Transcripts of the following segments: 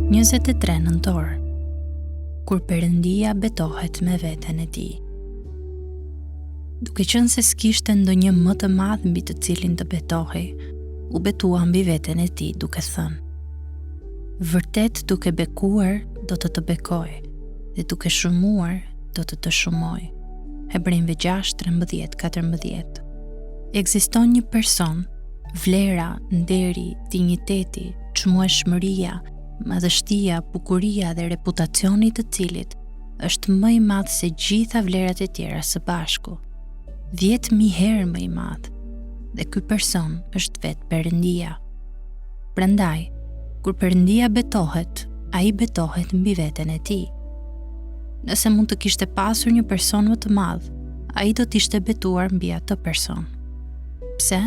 23 nëntor Kur Perëndia betohet me veten e tij. Duke qenë se s'kishte ndonjë më të madh mbi të cilin të betohej, u betua mbi veten e tij duke thënë: Vërtet duke bekuar do të të bekoj dhe duke shumuar do të të shumoj. Hebrenjve 6, 13, 14. Ekziston një person, vlera, nderi, dinjiteti, çmueshmëria, madhështia, bukuria dhe reputacioni i të cilit është më i madh se gjitha vlerat e tjera së bashku. 10.000 herë më i madh. Dhe ky person është vetë Perëndia. Prandaj, kur Perëndia betohet, ai betohet mbi veten e tij. Nëse mund të kishte pasur një person më të madh, ai do të ishte betuar mbi atë person. Pse?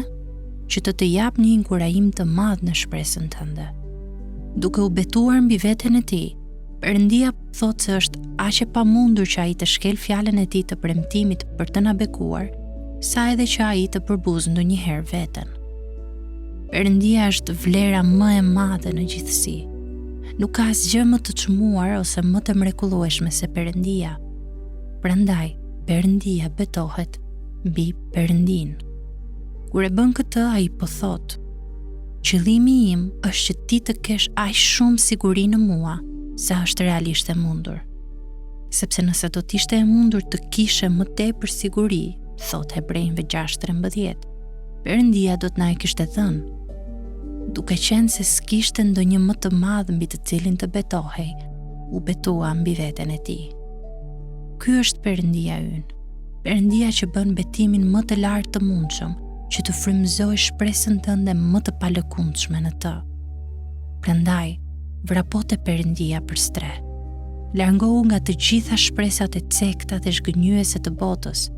Që të të japë një inkurajim të madh në shpresën tënde. Duke u betuar mbi veten e tij, Perëndia thotë se është aq e pamundur që ai të shkelë fjalën e tij të premtimit për të na bekuar, sa edhe që ai të përbuzë ndonjëherë veten. Perëndia është vlera më e madhe në gjithësi. Nuk ka asgjë më të çmuar ose më të mrekullueshme se Perëndia. Prandaj, Perëndia betohet mbi Perëndinë. Kur e bën këtë, ai po thotë: Qëllimi im është që ti të kesh aq shumë siguri në mua sa është realisht e mundur. Sepse nëse do të ishte e mundur të kishe më tepër siguri, thotë Hebrenjve 6:13, Perëndia do të na e kishte dhënë. Duke qenë se s'kishte ndonjë më të madh mbi të cilin të betohej, u betua mbi veten e tij. Ky është Perëndia ynë. Perëndia që bën betimin më të lartë të mundshëm, që të frymëzojë shpresën tënde më të palëkundshme në të. Prandaj, vrapo te Perëndia për strehë. Largohu nga të gjitha shpresat e cekëta dhe zhgënjyese të botës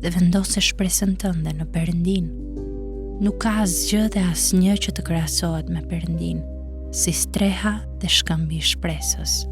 dhe vendose shpresën tënde në Perëndinë. Nuk ka asgjë dhe asnjë që të krahasohet me Perëndinë, si streha dhe shkëmbi i shpresës.